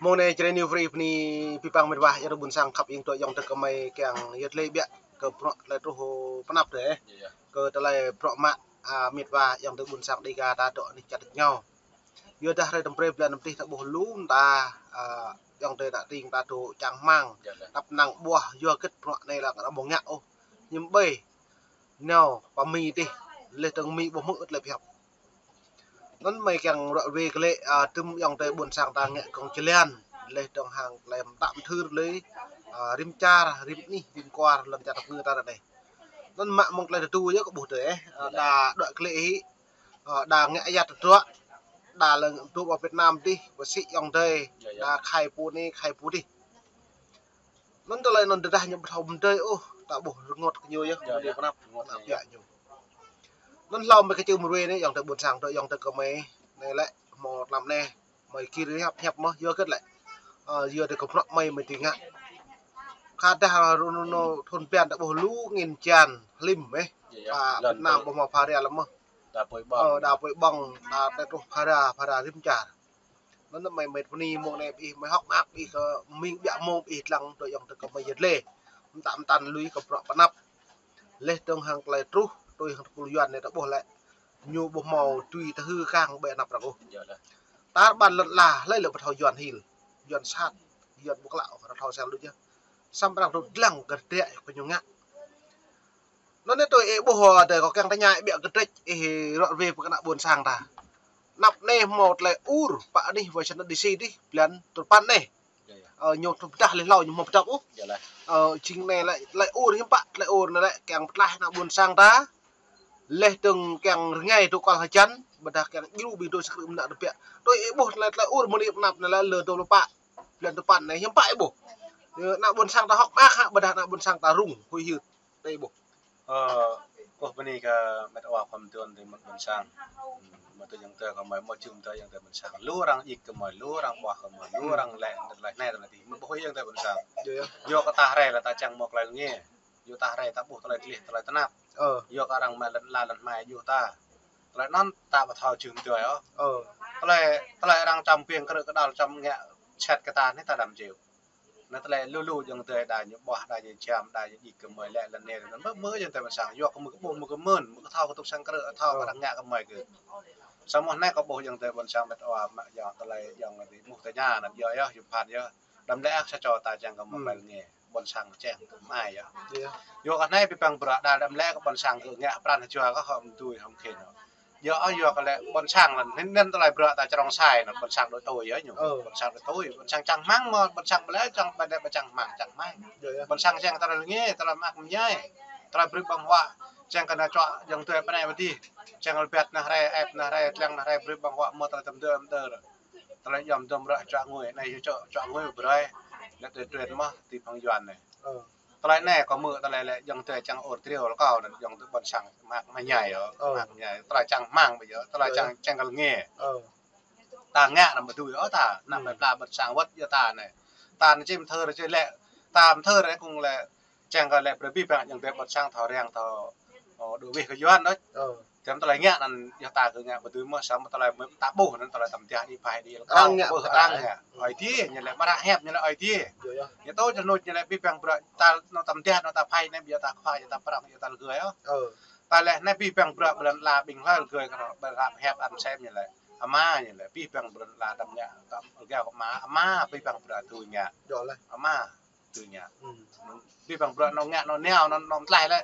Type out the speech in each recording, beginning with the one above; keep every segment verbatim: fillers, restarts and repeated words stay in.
Mơ̆ng anai Jrai New Free bơni abih bang met wa ayŏng adơi ƀuôn sang khăp ing tơ ayŏng adơi kơmơi kiăng yơh lĕ biă kơ bruă tơlơi truh pơnăp dêh. Iya, iya. Kơ tơlơi bruă mă, a, met wa ayŏng adơi ƀuôn sang Dêga ta dŏ anih čar ñu. Yua dah hrơi tơm brơi blan năm tih ta ƀuh lu ta, a, ayŏng adơi ta tring ta dŏ čang rơmang. Iya, iya. Tăp năng ƀuh yua hơget bruă anai lăng ta ƀu ngă ôh. Hiư̆m pă nao pơ Mi tih, laih dơ̆ng Mi ƀu hmư̆ tơlơi pơhiăp. Anŭn mơi kiăng ră ruai kơ lĕ, a, tơm ayŏng adơi ƀuôn sang ta ngă kông čơlan, laih dơ̆ng hăng tơlơi mơtă mơthưr lui, a, rĭm čar, rĭm anih, rĭm kwar, lŏn čar tơpơngư ta ră anai. Anŭn mă mơ̆ng tơlơi tơdu yơh kơ ƀuh dêh, a, đa đuaĭ kơ lĕ hĭ, a, đa ngă ayăt tơdruă, đa lăng tŭ pơ Việt Nam tih, pơsĭ ayŏng adơi, đa khai pô anai, khai pô tih. Anŭn tơlơi anŭn tơdah ñu ƀu thâo mơdơi ôh, ta ƀuh rơngot kơ ñu yơh, ñu pơnăp, pơnăp biă ñu. Anŭn hlâo mơi kơ čư̆ mơruai anai, ayŏng adơi ƀuôn sang, tơ ayŏng adơi kơmơi, anai lĕ, hmâo tlam anai, mơi gir hiăp hiăp mơ̆, yua hơget lĕ. Ơ, yua adơi kơ bruă mơi mơi tui ngă. Khă dah rơnô thun pian ta ƀuh lu angĭn hơjan, hlĭm, ê. Iya, iya. Pơ Việt Nam ƀu hmâo phara lăm mơ̆. Đa apui ƀơ̆ng. Ơ, đa apui ƀơ̆ng, đa tơlơi truh phara, phara rĭm čar. Anŭn mơi mơi bơni mơ̆ng anai ƀing ih, mơi hơ̆k mơak ƀing ih kơ mơ̆ng biă mông ƀing ih lăng tơ ayŏng adơi kơmơi yơh lĕ. Mơtă mơtăn lui kơ bruă pơnăp. Laih dơ̆ng hăng tơlơi truh, tui hăng tơpul Yuan anai ta ƀuh lĕ. Ñu ƀu hmâo tui tơhư kang ƀơi anăp arăng ôh. Iya, iya. Tar ƀan lŏn ala, hlơi lĕ ƀu thâo Yuan hil. Yuan sat, Yuan ƀu klă ôh, arăng thâo sel đôč yơh. Samơ̆ arăng dŏ dlăng kơ drĕč kơ ñu ngă. Anŭn anai tui ih ƀuh adơi kâo kiăng tơña ih biă kơ drĕč ih ră ruai pơ kơ ană ƀuôn sang ta. Anăp anai hmâo tơlơi ur, pơ anih Washington D C dih, blan tơpăn anai. Iya, iya. Ơ, ñu tŭ pơdah laih hlâo ñu hmâo pơdŏp ôh. Iya lah. Ơ, jing anai lĕ, tơlơi ur hiư̆m pă, tơlơi ur anai lĕ kiăng pơtlaih ană ƀuôn sang ta. Laih dơ̆ng kiăng rơngai dŏ kol hơjan, ƀôdah kiăng djru ƀing dŏ sơkrư̆ mơnă tơbiă. Tui ih ƀuh tơlơi, tơlơi ur mơ̆ng anai pơnăp anai lĕ lơ dua pluh pă, blan tơpăn anai hiư̆m pă ih ƀuh. Ơ, ană ƀuôn sang ta hơ̆k mơak hă, ƀôdah ană ƀuôn sang ta rŭng, huĭ hyưt. Tui ih ƀuh. Ơ, kâo bơni kơ met wa khua mơtuan tơ met ƀuôn sang. Ơ, mơ̆ tơ ayŏng adơi kơmơi, mơ̆ čư̆ mơ̆ tơ ayŏng adơi ƀuôn sang. Lu arăng djik kơmơi, lu arăng ƀuah kơmơi, lu arăng lĕ, lĕ anai, lĕ anai tih. Mơ̆ ƀuh ayŏng adơi ƀuôn sang. Iya, iya. Yua kơ ta rai lĕ ta čang hmâo tơlơi rơngiă. Yua ta rai ta ƀuh tơlơi gleh, tơlơi tơnap. Ơ. Yua kơ arăng mă lŏn ala lŏn hmai yua ta. Tơlơi anŭn ta ƀu thâo čư̆ mơ̆ tơ ôh. Ơ. Tơlơi, tơlơi arăng čăm piêng krư̆ kơđăl čăm ngă sĕt kơ ta anai ta đăm čeo. Anai tơlơi lu lu ayŏng adơi đa ñu ƀuah, đa ñu čăm, đa ñu djik kơmơi lĕ lŏn anai. Mơ̆, mơ̆ ayŏng adơi ƀuôn sang, yua kơ mơ̆ kơ ƀuh, mơ̆ kơ mơ̆n, mơ̆ kơ thâo kơ tŭk sang krư̆, thâo kơ arăng ngă kơmơi kơ. Samơ̆ anai kâo ƀuh ayŏng adơi ƀuôn sang met wa mă yua tơlơi ayŏng adơi ƀuh tơña anŭn yua yơh, yua phan yơh. Đăm lĕ ah sa čô ta čang kơ mơ̆ tơlơi rơngiă. Ƀuôn sang čang kơ mơai yơh. Iya. Yua kơ anai abih bang bruă đa đăm lĕ kơ ƀuôn sang kơ ngă pran jua kơ hŏm tui hŏm khĭn. Yua ôh yua kơ lĕ ƀuôn sang lĕ anŭn, anŭn tơlơi bruă ta črông sai anŭn ƀuôn sang đôč tui yơh ñu. Ơ. Ƀuôn sang đôč tui, ƀuôn sang čang rơmang mơ̆, ƀuôn sang ƀu lĕ čang ƀu lĕ ƀu čang rơmang, čang rơmang. Iya, iya. Ƀuôn sang čang tơlơi rơngiă, tơlơi mơak mơñai. Tơlơi brơi ƀơ̆ng huă, čang kơ ană čuă ayŏng adơi pơ anai pơ adih. Čang lĕ biă ană rai, ĕp ană rai, tlăng ană rai brơi ƀơ̆ng huă mơ̆ tơlơi tơm dơm dơr. Tơlơi yom dơm ră čuă ngui, anai yơh čuă, čuă ngui brơi. Lĕ tơlơi tren mơ̆, ti phang Yuan anai. Ơ. Tơlơi anai kâo hmư̆ tơlơi lĕ ayŏng adơi čang ur triu lĕ kâo anŭn ayŏng adơi ƀuôn sang mơak mơñai yơh, ơ, mơak mơñai. Tơlơi čang rơmang ƀu yơh, tơlơi, ơ, čang, čang kơ rơngiă. Ơ. Ta ngă anŭn ƀu dưi ôh ta, ană, ơ, plei pla ƀuôn sang wơ̆t yơh ta anai. Ta anŭn či mơthưr či lĕ, ta mơthưr anai kông lĕ čang kơ lĕ brơi abih bang ayŏng adơi ƀuôn sang thâo răng thâo, ơ, đuaĭ wih kơ Yuan đôč. Ơ. Tơm tơlơi ngă anŭn yơh ta kơ ngă ƀu dưi mơ̆, samơ̆ tơlơi mơ̆ ta ƀuh anŭn tơlơi tơm tơdah đi phai đi lĕ arăng ngă, ƀuh arăng ngă. Ơi Adai, ñu lĕ mơră hiăp ñu lĕ Ơi Adai. Iya, iya. Ñu tui čơnuč ñu lĕ abih bang bruă ta anŏ tơm tơdah anŏ ta phai anai ƀiă ta khua ñu ta prong ñu ta lơgơi ôh. Ơ. Ta lĕ anai abih bang bruă ƀơi lŏn ala ƀing hlơi lơgơi kơ anŏ ƀơi rap hiăp ăn sem ñu lĕ. Ama ñu lĕ abih bang ƀơi lŏn ala đăm ngă tơm lơgơi kơ ama, ama abih bang bruă tui ngă. Iya lah. Ama. Tui ngă. Ơ. Abih bang bruă anŏ ngă anŏ nao anŏ, anŏ mơtlaih lĕ.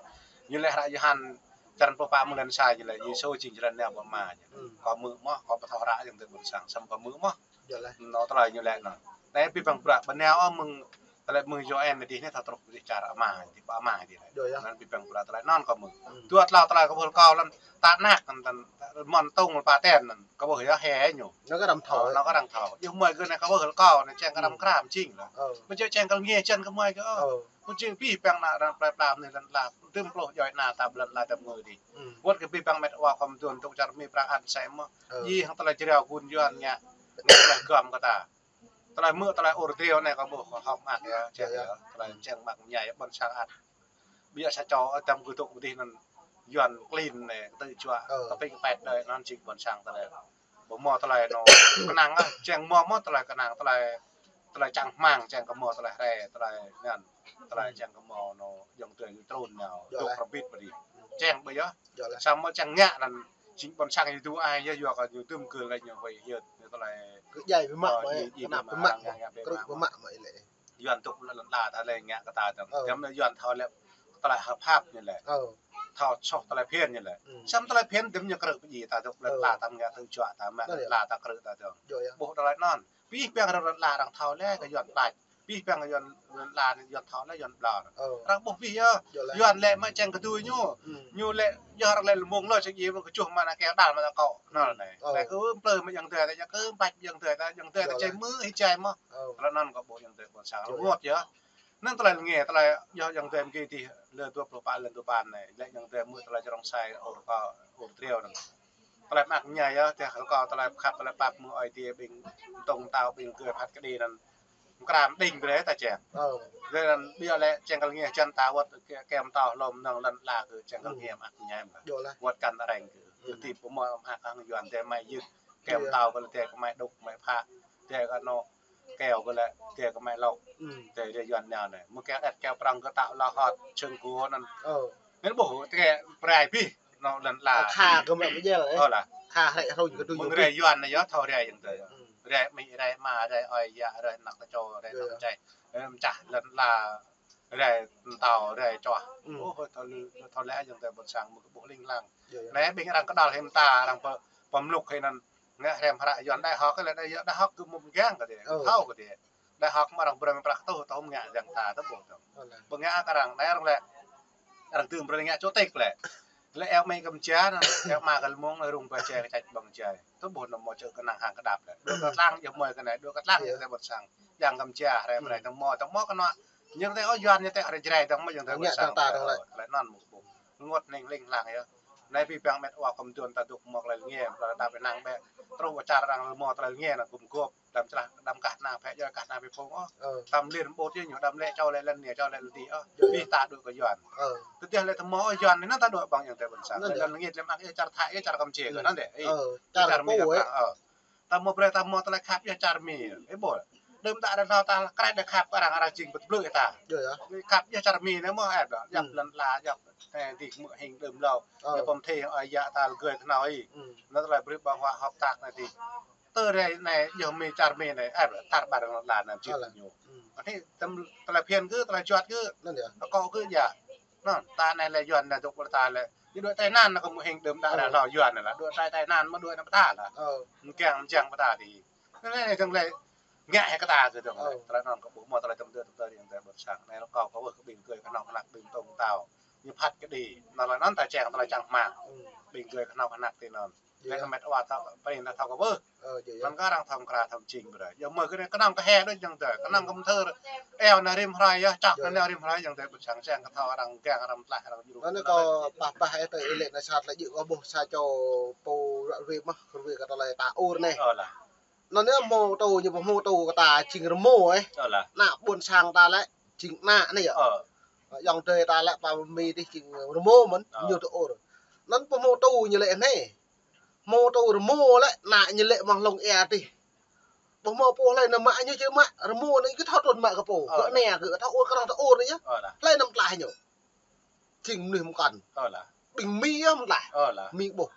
Ñu lĕ hră Yôhan črăn pluh pă mơ̆ng lăn sa ñu lĕ Yêsu jing jơlan nao ƀơi ama ñu. Ơ. Kâo hmư̆ mơ̆, kâo ƀu thâo hră ayŏng adơi ƀuôn sang, samơ̆ kâo hmư̆ mơ̆. Iya lah. Anŏ tơlơi ñu lĕ anŭn. Anai abih bang bruă ƀơi nao ôh mơ̆ng tơlơi mơ̆ng Yôhan anai dih anai thâo truh pơ čar ama, dih pơ ama dih anai. Iya, iya. Anŭn abih bang bruă tơlơi anŭn kâo hmư̆. Ơ. Dua tlâo tơlơi kâo ƀuh rơkâo anŭn, ta anak anŭn, anŭn mơ̆n tông lĕ pơtĕn anŭn, kâo ƀuh yơh hĕ ñu. Anŏ kơ đăm thâo. Ơ, anŏ kơ đăm thâo. Yơh mơi kơ anai kâo ƀuh rơkâo anai, čang kơ đăm kram jing lĕ. Ơ. Mơ̆ čang kơ rơngiă čang kơ mơi kơ. Ơ. Mơ̆ jing abih bang ană arăng plei pla anai lŏn ala, tơm pluh djuai ană ta ƀơi lŏn ala tơm ngui dih. Ơ. Wơ̆t kơ abih bang met wa khua mơtuan tŭ čar Mi prăk ăn sem mơ̆. Ơ. Jing hăng tơlơi jrao gun Yuan ngă, ngă tơlơi gŏm kơ ta. Tơlơi hmư̆ tơlơi ur triu anai kâo ƀuh hŏk mơak yơh, čang yơh. Tơlơi čang mơak mơñai yơh ƀuôn sang ăt. Ƀiă sa čô, ơ, tơm kơdŏk pơdih anŭn Yuan klin anai, kơtư̆ juă, ơ, kơpĭ kơpĕt đơi anŭn jing ƀuôn sang tơlơi. Ƀu hmâo tơlơi anŏ kơnang ah, čang hmâo mơ̆ tơlơi kơnang tơlơi tơlơi čang hmang, čang kơ mơ̆ tơlơi hrĕ, tơlơi anŭn, tơlơi čang kơ mơ̆ anŭn, ayŏng adơi ñu trŭn nao, dŏ prăbit pơ adih. Čang ƀơi yơh. Samơ̆ čang ngă anŭn, jing ƀôn sang ñu tŭ ai yơh, yua kơ ñu tŭm kơ lĕ ñu huĭ hyưt, ñu tơlơi kơ djai ƀu mă, ƀu mă, kơ anăp ƀu mă, kơ krư̆ ƀu mă mă ilĕ. Yuan tŭk lŏn ala ta lĕ ngă kơ ta dơ̆ng. Tơm anŭn Yuan thâo lĕ tơlơi hợp pháp ñu lĕ. Thâo soh tơlơi phiăn ñu lĕ. Samơ̆ tơlơi phiăn tơm ñu krư̆ pơdjai ta dŏ lŏn ala ta ngă tơ̆ng čuă ta mă lŏn ala ta krư̆ ta dơ̆ng. Ƀuh tơlơi anŭn. Pih piăng rŏng lŏn ala arăng thâo lĕ kơ Yuan ƀlĕ. Pih piăng Yuan lŏn ala Yuan thâo lĕ Yuan ƀlŏr. Arăng ƀuh pih yơh. Yuan lĕ mă čang kơ tui ñu. Ñu lĕ yơh arăng lĕ lơmông lơi čang djai mơ̆ kơčuh mă ană keo đal mă ană kŏ. Anŭn anai. Lĕ kơ plơi mă ayŏng adơi ta, kơ ƀlĕ ayŏng adơi ta, ayŏng adơi ta čai mơ̆, hĭ čai mơ̆. Tơlơi anŭn kơ ƀuh ayŏng adơi ƀôn sang rơngot yơh. Anŭn tơlơi lĕ ngă, tơlơi yơh ayŏng adơi mơ̆ng kơ adih lơ dua pluh pă lŏn dua păn anai. Lĕ ayŏng adơi mơ̆ tơlơi čơrŏng sai ur kơ ur triu anŭn. Tơlơi mơak mơñai yơh, tơlơi kơ tơlơi khăp, tơlơi pap mơ̆ ơi adih ƀing tŏng tao ƀing gơ̆ phat kơđi anŭn. Mơkra mơđing brơi ta čang. Lĕ anŭn ƀiă lĕ čang kơ lĕ ngă čan ta wơ̆t ke-, kem tao hlŏm anŭn lŏn ala kơ čang kơ lĕ ngă mơak mơñai mơ̆. Wơ̆t kăn arăng kơ. Kơ tip pơmơ̆ mơak hăng Yuan adih mă yơh. Kem tao kơ lĕ adih kơ mă đŭk, mă phă. Adih kơ anŏ keo kơ lĕ, adih kơ mă lŏk. Adih adih Yuan nao anai. Mơ̆ keo đĕt keo prŏng kơ tao lŏ hŏt, čơ̆ng kơ anŭn. Anŭn ƀuh, adih kơ prai pih, anŏ lŏn ala. Kha kơ mă ƀu djel, ơ. Ơ lah. Kha hrĕ hrŭng kơ tui mơ̆ng ñu rai pih. Yuan anai yơh, thâo rai ayŏng adơi. Rai amĭ, rai ama, rai ơi yă, rai ană tơčô, rai ană tơčai. Rai mơčah lŏn ala, rai mơtao, rai čuah. Ơ, hơi thâo lư, thâo lĕ ayŏng adơi ƀôn sang mơ̆ kơ ƀuh ling lang. Anai ƀing arăng kơđăl hĭ mơta, arăng pơ-, pơmluk hĭ anŭn. Ngă hrăm hră Yuan đại học, kơ lĕ đại, đại học kơ mơ̆ mơgang kơ adih, thâo kơ adih. Đại học mơ̆ arăng brơi mơ̆ prăk tuh, tuh mơ̆ ngă yang ta, tuh ƀuh tuh. Pơngă kơ arăng, anai arăng lĕ, arăng tŭ brơi ngă chủ tịch lĕ. Lĕ eo mĕ kơ mơčia, anŭn, eo ama kơ lơmông, lĕ rŭng ba čai, kơ čăč ƀơ̆ng čai. Tuh ƀuh anŭn mơ̆ čơ̆ kơnang hăng kơdăp lĕ. Dua kơ tlang, yơh mơi kơ anai, dua kơ tlang, yơh kơ ƀôn sang. Yang kơ mơčia, hrăm anai, tơm mơ̆, tơm mơ̆ kơ anŏ. Ñu tĕ ơ Yuan, ñu tĕ hrăm jrai, tơm mơ̆, yang tơm ƀôn sang. Ngă tơm ta dong lĕ. Lĕ anŭn mơ̆ ƀuh. Rơngot ning ling lang yơh. Anai pih piăng met wa kơ mơtuan ta dŏ mơ̆ tơlơi ngă, tơlơi đăp năng ƀĕ. Truh wa čar arăng mơ̆ tơlơi ngă anŭn gum gŏp. Đăm črah, đăm kah nang phĕ joi kah nang pih phung ôh. Đăm lir ƀôt yơh ñu, đăm lĕ čô lĕ lŏn ñu, čô lĕ lŏn adih ôh. Pih ta dŏ kơ Yuan. Tơdah lĕ tơm mơ̆ Yuan anai ta dŏ ƀơ̆ng ayŏng adơi ƀôn sang. Lŏn ngă lĕ mă yơh čar Thái, yơh čar Kampuchia kơ anŭn dêh. Čar Mi kơ arăng. Ta mơ̆ brơi, ta mơ̆ tơlơi khăp yơh čar Mi. Ih ƀuh. Đơm đă đa hlâo ta krĕ đa khăp kơ arăng, arăng jing pơtơblư̆ ta. Khăp yơh čar Mi anai mơ̆ ĕp đă. Yap lŏn ala, yap, ơ, adih mơ̆ hing đơm hlâo. Yap pơm thê, ơ, yă ta lơgơi tơnao ih. Anŭn tơlơi brơi ƀơ̆ng huă hợp tác anai adih. Tơ rai anai, yơh Mi čar Mi anai, ĕp đă, tar ƀar lŏn ala anai jing ñu. Anai tơm tơlơi phiăn kơ, tơlơi juăt kơ. Anŭn yơh. Kơ kơ yă. Anŭn, ta anai lĕ Yuan anai dŏ pơ ta lĕ. Ñu dŏ tai nạn anŭn kơ mơ̆ hing đơm đă đa hlâo Yuan anai lah. Dŏ tai, tai nạn mơ̆ dŏ anai pơ ta lah. Mơ̆ kiăng mơ̆ jang pơ ta adih. Anai anai dong lĕ ngă hĭ kơ ta kơ dong lĕ. Tơlơi anŭn kơ ƀuh mơ̆ tơlơi tơm tơm tơm tơlơi ayŏng adơi ƀôn sang. Anai lĕ kâo kơ wơh kơ ƀing gơ̆ kơnuk kơna ƀing tŏng tao. Ñu phat kơđi. Anŭn lĕ anŭn ta čang tơlơi čang hmang. Ƀing gơ̆ kơnuk kơna ti anŭn. Lĕ kơ met wa thâo, prin ta thâo kơ wơh. Anŭn kơ arăng thâo mơkra thâo jing brơi. Yơh mơi kơ anai kơnơ̆ng kơ he đôč ayŏng adơi. Kơnơ̆ng kơ mơthơ eo anai rĭm hrơi yơh, čŏk anai rĭm hrơi ayŏng adơi ƀôn sang, čang kơ thâo arăng gang arăng tlaih arăng jrŭ. Anŭn kơ pah pah ih tơ ih lĕ anai sat lĕ jing kơ ƀuh sa čô pô ră ruai mơ̆, ruai kơ tơlơi ta ur anai. Ơ lah. Anŭn anai mơ̆ tŭ ñu ƀuh mơ̆ tŭ kơ ta jing rơmô ĕ. Ơ lah. Ană ƀôn sang ta lĕ jing ană anai yơh. Ơ. Ayŏng adơi ta lĕ pơ Mi adih jing rơmô mơ̆n, ñu tŭ ur. Anŭn ƀuh mơ̆ tŭ ñu lĕ anai. Mơ̆ tŭ rơmô lĕ, ană ñu lĕ mơ̆ng hlŏng ia adih. Ƀuh mơ̆ pô hlơi anŭn mă ñu či mă, rơmô anŭn kơ thâo trŭn mă kơ pô. Ơ. Kơ anai kơ thâo ur kơ arăng thâo ur anai yơh. Ơ lah. Hlơi anŭn tlaih ñu. Jing mơnuih mơkŏn. Ơ lah. Ƀing Mi yơh mơ̆ tlaih. Ơ lah. Mi ƀuh.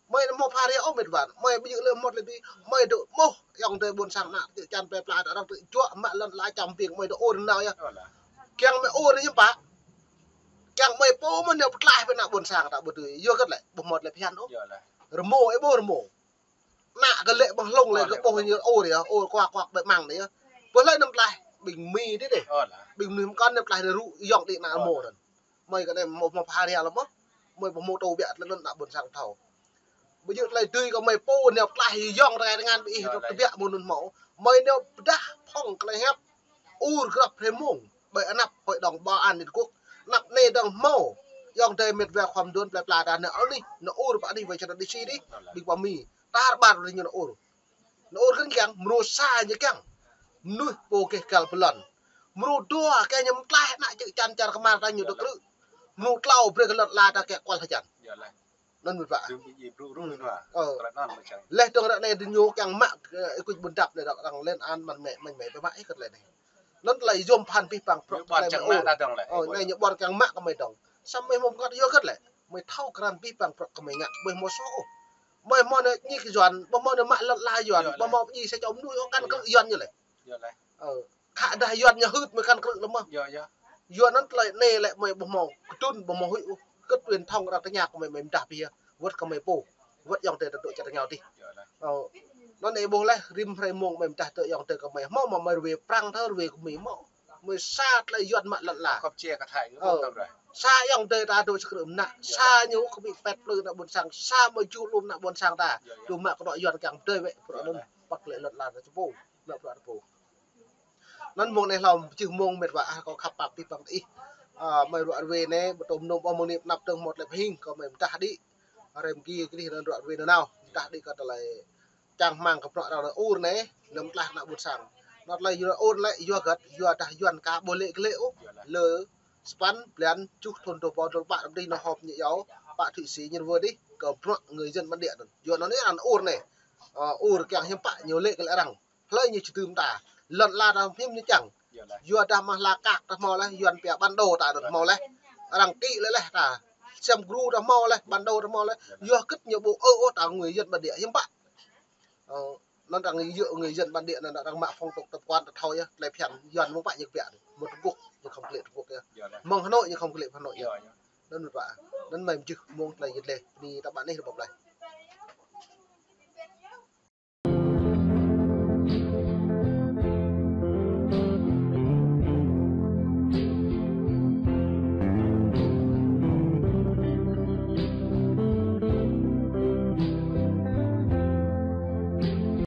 Mơi anŭn mơ̆ pha ria ôh met wa. Mơi ƀu djơ̆ lĕ mơ̆ lĕ adih. Mơi dŏ mơ̆ ayŏng adơi ƀôn sang ană tơčan plơi pla ta arăng tơ juă mă lŏn ala čăm piêng mơi dŏ ur nao yơh. Ơ lah. Kiăng mơi ur anai yơh pă. Kiăng mơi pô mơ̆ nao pơtlaih pơ ană ƀôn sang ta ƀu dưi. Yua kơ lĕ ƀuh mơ̆ lĕ phiăn ôh. Ơ lah. Rơmô ih ƀuh rơmô. Ană kơ lĕ ƀơ̆ng hlŏng lĕ kơ ƀuh ñu ur yơh, ur kuak kuak ƀĕ măng anai yơh. Ƀuh hlơi anŭn tlaih, ƀing Mi adih dêh. Ƀing mơnuih mơkŏn anŭn tlaih anai rŭ ayŏng adih ană rơmô anŭn. Mơi kơ anai mơ̆, mơ̆ pha ria lăm mơ̆. Mơi ƀuh mơ̆ tŭ biă tơlơi anŭn ană ƀôn sang thâo. Ƀu djơ̆ tơlơi dưi kơ mơi pô nao pơtlaih ayŏng tơkai tơngan ƀing ih tơbiă mơ̆ anŭn mơ̆. Mơi nao pơdah phŏng tơlơi hiăp. Ur grăp hrơi mông. Ƀơi anăp Hội đồng Bảo an Liên Hợp Quốc. Anăp anai dong hmâo. Ayŏng adơi met wa khua mơduôn plơi pla ta nao anih. Nao ur pơ anih wai čar đê xê adih. Ƀing pơ Mi. Tar ƀar rơi ñu nao ur. Nao ur kơ kiăng, mrô sa ñu kiăng. Mơnuih pô gêh găl pơlŏn. Mrô dua kiăng ñu mơtlaih ană čư̆ čan čar kơmar ta ñu dŏ krư̆. Mrô klâo brơi kơ lŏn ala ta kiăng kual hơjăn. Anŭn mơ̆n pă. Ơ. Laih dơ̆ng ră anai dơ̆ng ñu kiăng mă, ơ, ih kuč ƀun dăp anai dŏ arăng lên án mơ̆n mĕ, mơ̆n mĕ pơmă ih kơt lĕ anai. Anŭn tơlơi yom pơphan abih bang prŏ kơt lĕ anai. Ơ, anai ñu ƀuăn kiăng mă kơ mơi dơ̆ng. Samơ̆ mơi hmâo pơngăt yua kơt lĕ. Mơi thâo krăn abih bang prŏ kơ mơi ngă. Mơi hmâo soh. Mơi hmâo anai ñi kơ Yuan, mơi hmâo anai mă lŏn la Yuan, mơi hmâo ñi sa čô mơnuih ôh kăn krư̆ Yuan ñu lĕ. Ơ, khă dah Yuan ñu hưt mơi kăn krư̆ lơ̆m mơ̆. Yua anŭn tơlơi anai lĕ mơi ƀu hmâo kơdŭn, ƀu hmâo huĭ ôh. Kơ truyền thông arăng tơña kơ mơi, mơi pơdah pioh. Wơ̆t kơ mơi pô. Wơ̆t ayŏng adơi ta dŏ čar rơngiao adih. Ơ, anŭn anai ƀuh laih, rĭm hrơi mông mơi pơdah tơ ayŏng adơi kơ mơi. Hmâo mă mơi rơwe Prăng thâo, rơwe kơ mơi hmâo. Mơi sa tơlơi Yuan mă lŏn la. Ơ, sa ayŏng adơi ta dŏ čar krư̆ mơnă. Sa ñu kơ ƀĭ pĕt plư ană ƀôn sang. Sa mơi ju lŏm ană ƀôn sang ta. Dŏ mă kơ dŏ Yuan kiăng pơdơi wĕ. Prŏ anŭn păk lĕ lŏn la ta čơpô. Mă prŏ ta pô. Anŭn mông anai hlâo pơjưh mông mĕt wa ah kâo khăp pap abih bang ih. Ơ, mơi ruă rơwe anai, ƀu tŭ mơnum ôh mơ̆ng anai pơanăp dơ̆ng hmâo tơlơi pơhing, kơ mơi pơdah đĭ. Rem gi kơ anŭn ruă rơwe nanao, pơdah đĭ kơ tơlơi čang rơmang kơ prŏ arăng ur anai, lơ̆m tơlah ană ƀôn sang. Anŭn tơlơi yua ur lĕ, yua hơget, yua dah Yuan ka ƀu lê̆ glaĭ ôh. Lơ sapăn blan tơjuh thŭn dua rơbâo dua pluh pă anai dih nao họp ñu yua, pă Thụy Sĩ ñu wơr dih, kơ prŏ người dân bản địa anŭn. Yua anŭn anai arăng ur anai. Ơ, ur kiăng hiư̆m pă ñu lê̆ glaĭ arăng. Hlơi ñu či dưm ta. Lŏn la ta hiư̆m ñu čang. Yua dah mah la kak ta hmâo laih, Yuan pia bản đồ ta anŭn hmâo laih. Arăng kĭ laih laih ta. Sem gru ta hmâo laih, bản đồ ta hmâo laih. Yua hơget ñu ƀu ơ ôh ta người dân bản địa hiư̆m pă. Ơ, anŭn arăng yua người dân bản địa anŭn arăng mă phong tục tập quán ta thâo yơh, tơlơi phiăn Yuan mơ̆ng pă ñu kơ biă. Mơ̆ng Trung Quốc, ñu khŏm kơ lĕ Trung Quốc yơh. Mơ̆ng Hà Nội ñu khŏm kơ lĕ Hà Nội yơh. Anŭn mơ̆n pă. Anŭn mơi pơjưh mông tơlơi yơh lĕ. Anai ta ƀă anih rơbâo laih.